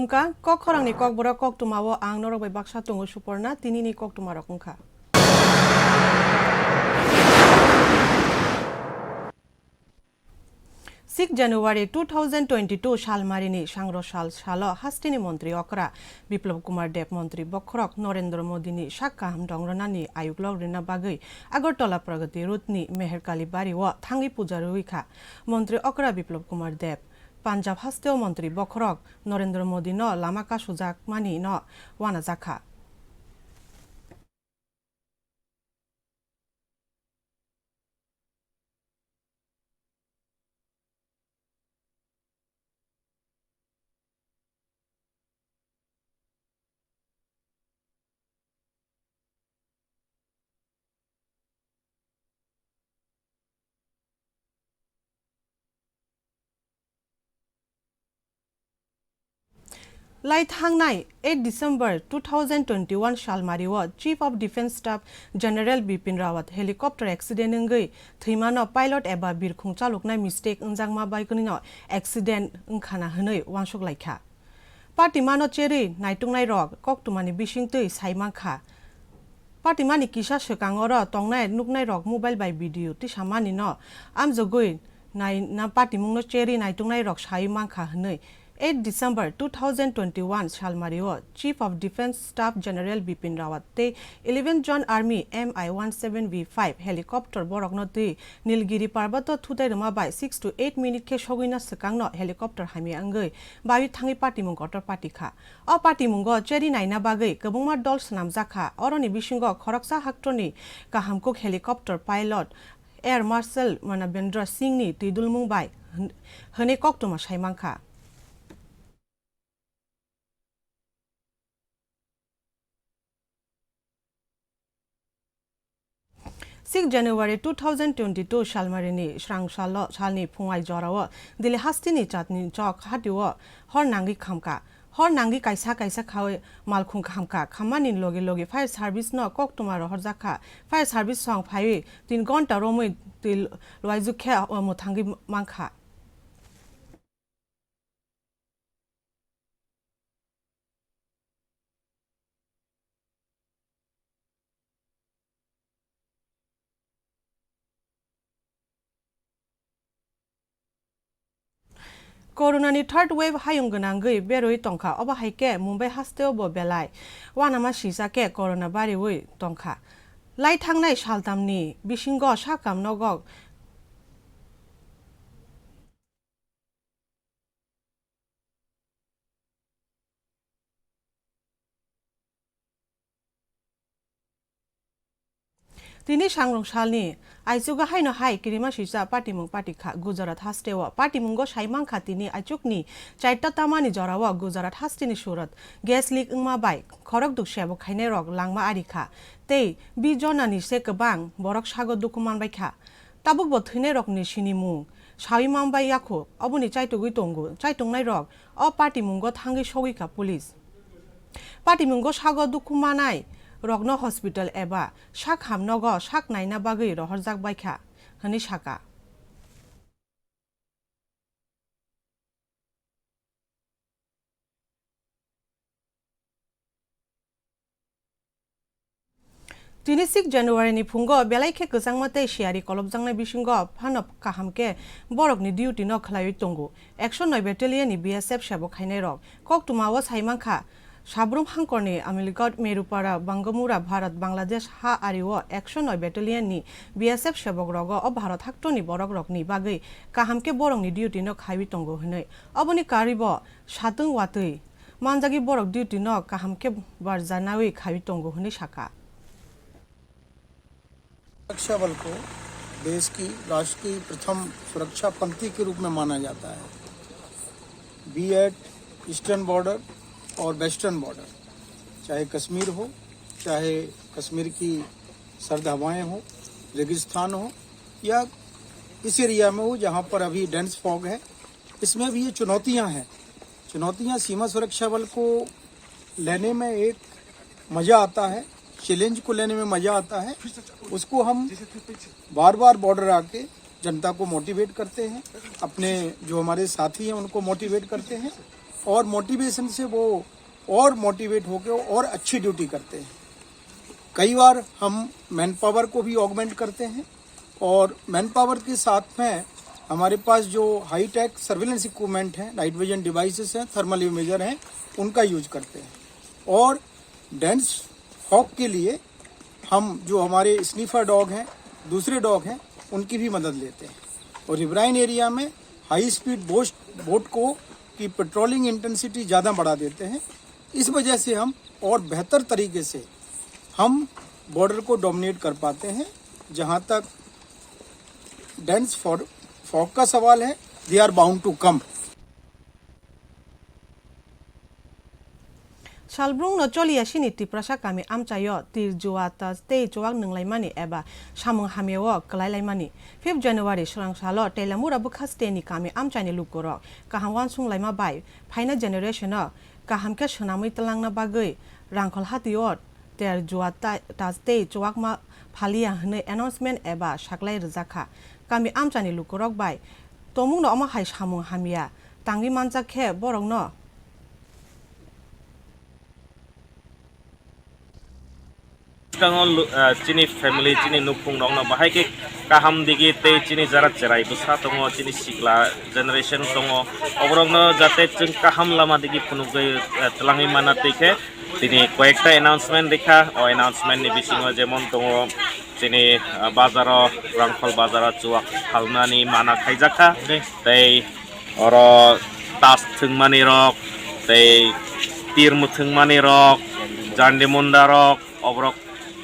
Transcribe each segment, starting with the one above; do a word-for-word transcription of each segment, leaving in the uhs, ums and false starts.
Wngkha, kok khorangni kokborok koktwmao ang norok bai baksa tongo Suporna, tinini koktwmarok wngkha. Six January two thousand twenty-two salmarini sangro sal salo hasteni montri okra Biplab Kumar Deb, montri bokhorok Narendra Modini sak kaham dongronani ayuklok rina bagwi Agartala Pragati Road ni Meherkali bari o thangwi puja rwi kha. Montri okra Biplab Kumar Deb Punjab hasteo montri bokhorok Narendra Modino lama kasujak mani no wanajak kha. Lai thangnai eight December two thousand twenty-one salmario Chief of Defence Staff General Bipin Rawat helicopter accident wngwi thwimano pilot eba birkhung chaloknai mistake wngjakma bai kwnwino accident wngkhana hwnwi uansuk laikha. Patimano cherwi naituknairok koktwmani bisingtwi sai mankha. Patimani kisa swkang oro tongnai nuknairok mobile bai video tisamani no amjogwi nai-, na patimungno cherwi naituknairok sai mankha hwnwi eight December two thousand twenty-one salmario Chief of Defence Staff General Bipin Rawat tei eleven jon Army M I one seven V five helicopter borokno twi Nilgiri Parbato thutai rwma bai six to eight minute khe sogwina swkangno helicopter hamya wngwi bawi thangwi patimung kotor pati kha. O patimungo cherwi naina bagwi kwbangma dol swnamjak kha. Oroni bisingo khoroksa haktorni kahamkuk helicopter pilot Air Marshal Manavendra Singhni twidulmung bai hwn-, hwnwi koktwma sai mankha. Six January two thousand twenty-two salmarini srang salo, salni phungai jorao Delhi hasteni chatni chok hatio hor nangwi khamkha. Hor nangwi kaisa kaisa khawi malkhung khamkha. Khammani logi logi fire service no koktwma rohorjak kha. Fire service song phaiwi tin gonta romwi twi lwaijuk khe mwthangwi mankha. Corona ni third wave hayung gwnangwi berwi tongkha, obo hai khe Mumbai hasteo bo belai uanama sisa khe corona bariwi tongkha. Lai thangnai saltamni bisingo sakam nogo Tini sangrong salni aichugo haino hai kirima sisa patimung patikha Gujarat hasteo. Patimungo sai mankha tini aichukni chaita tamani jorao Gujarat hasteni Surat gas leak wngma bai khorokduk sebok khainairok langma arikha tei bis jonani se kwbang borok sago dukhu manbaikha. Tabukbo thwinairokni sinimung saui manbai yakho, oboni chaitugwi tongo. Chaitungnairok o patimungo thangwi sogwikha police. Patimungo sago dukhu manai rokno hospital eba sak hamnogo sak naina bagwi rohorjak baikha, hwnwi saka. Tini six January ni phungo belai khe kwchangma tei siyari kolopjaknai bisingo phano kaham khe borokni duty no khwlaiwi tongo. Ekso noi battalion ni B S F sebok khainairok. Koktwma o sai mankha, Sabrum hangkorni Amilghat, Merupara, Bangamura, Bharat, Bangladesh ha ario ekso noi battalion ni B S F sebok rogo o Bharat haktorni borok rokni bagwi kaham khe borokni duty no khaiwi tongo hwnwi. Oboni karwibo satwng watwi manjagwi borok duty no kaham khe barjanawi khaiwi tongo hwnwi saka. सुरक्षा बल को देश की राष्ट्र की प्रथम सुरक्षा पंक्ति के रूप में माना जाता है। बी एट ईस्टर्न बॉर्डर और वेस्टर्न बॉर्डर, चाहे कश्मीर हो, चाहे कश्मीर की सर्द हवाएं हो, रेगिस्तान हो, या इस एरिया में हो जहाँ पर अभी डेंस फॉग है, इसमें भी ये चुनौतियाँ हैं। चुनौतियाँ सीमा सुरक्षा बल को लेने में एक मज़ा आता है, चैलेंज को लेने में मज़ा आता है। उसको हम बार बार बॉर्डर आके जनता को मोटिवेट करते हैं, अपने जो हमारे साथी हैं उनको मोटिवेट करते हैं। और मोटिवेशन से वो और मोटिवेट होकर और अच्छी ड्यूटी करते हैं। कई बार हम मैन पावर को भी ऑगमेंट करते हैं और मैन पावर के साथ में हमारे पास जो हाई टेक सर्विलेंस इक्विपमेंट है, नाइट विजन डिवाइसेस हैं, थर्मल इमेजर हैं, उनका यूज करते हैं। और डेंस फॉग के लिए हम जो हमारे स्निफर डॉग हैं, दूसरे डॉग हैं, उनकी भी मदद लेते हैं। और रिवराइन एरिया में हाई स्पीड बोट बोट को की पेट्रोलिंग इंटेंसिटी ज़्यादा बढ़ा देते हैं। इस वजह से हम और बेहतर तरीके से हम बॉर्डर को डोमिनेट कर पाते हैं। जहाँ तक डेंस फॉर फॉग का सवाल है, they are bound to come। Salbrumno choliya sini Tiprasa kami amchaio tir jua ta tei chuak nwnglaimani eba samung hamyao kwlailaimani. Fifth January swrang salo Telamura bwkha steni kami amchaini lukurok kaham uansuk laima bai phaina generation-o kaham khe swnamwi twlangna bagwi Rangkhol hatio ter jua ta-, ta tei chuakma phaliya hwnwi announcement eba saklai rwjakha. Kami amchaini lukurok bai tongmungno omo hai samung hamya tangwi manjak khe borokno Bwskango lu-, ah, chini family, chini nukhung rokno bahai khe kaham digi tei chini jara cherai bwsa tongo, chini sikla generation tongo, oborokno jate chwng kaham lama digi phunugwi, ah, twlangwi mana twi khe tini koyekta announcement rikha. O announcement ni bisingo jemon tongo chini, ah, bazaro, Rangkhol bazaro chuak phalnani mana khaijakha. Tei oro tas thwngmani rok, tei tir mwthwngmani rok, jandi munda rok, oborok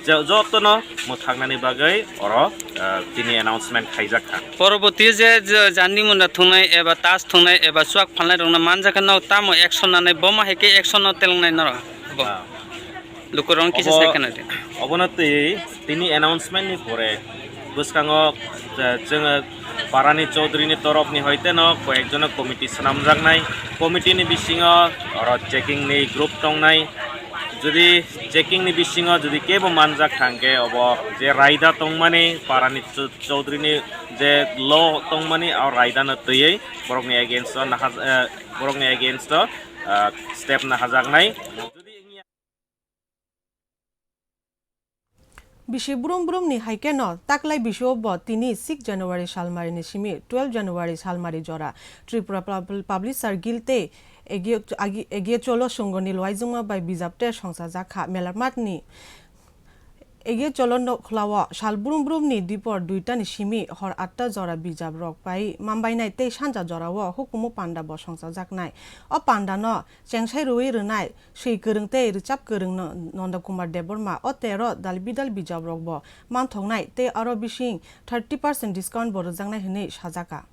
jo-, jotono mwthaknani bagwi oro, ah, tini announcement khaijak kha. Poroboti je, je jandi munda thwngnai eba tas thwngnai eba chuak phalnai rokno manjak khe no tamo action nanai, bo ma hai khe action no telngnai norok bo. Ah. Lukurokno kisa Obo, sai khna di. Obono twi tini announcement ni pore bwskango, eh, chwng parani Chaudhary ni torop ni hoite no koyek jono committee swnamjaknai. Committee ni bisingo oro checking ni group tongnai. Jodi checking ni bisingo jodi kebo manjak thang khe obo je raida tongmani parani Chau-, Chaudhary ni je law tongmani o raida no twiwi borokni against o naha-, eh, borokni against o, ah, step nahajaknai. Bisi brum brum ni hai khe no taklai bisio bo tini six January salmari ni simi twelve January salmari jora Tripura Pub-, Publisher Guild tei Egiye, Agi-, Egiye Cholo Songho ni luaijwngma bai bijap ter songchajak kha Melarmat ni Egiye Cholo Nokhla o sal brum brum ni dipor duita ni simi hor atta jora bijap rok pai manbainai tei sanja jora o hukumu panda bo songchajaknai. O panda no chengsai rwui rwnai Swi kwrwng tei rwchap kwrwng no Nanda Kumar Debbarma o tero dal bidal bijap rok bo manthoknai tei aro bising thirty percent discount bo rwjaknai hwnwi sajak kha.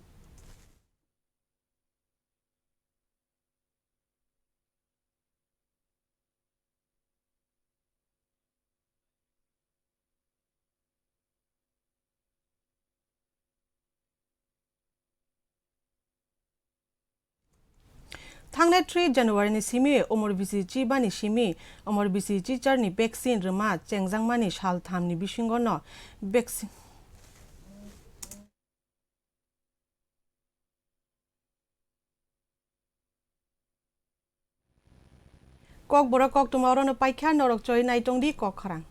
Thangnai three January ni simi umor bisi chiba ni simi umor bisi chichar ni vaccine rwma chengjakmani sal tham ni bisingo no vaccine. Kokborok koktwma orono paikha, norok choi naitongdi kok khorang.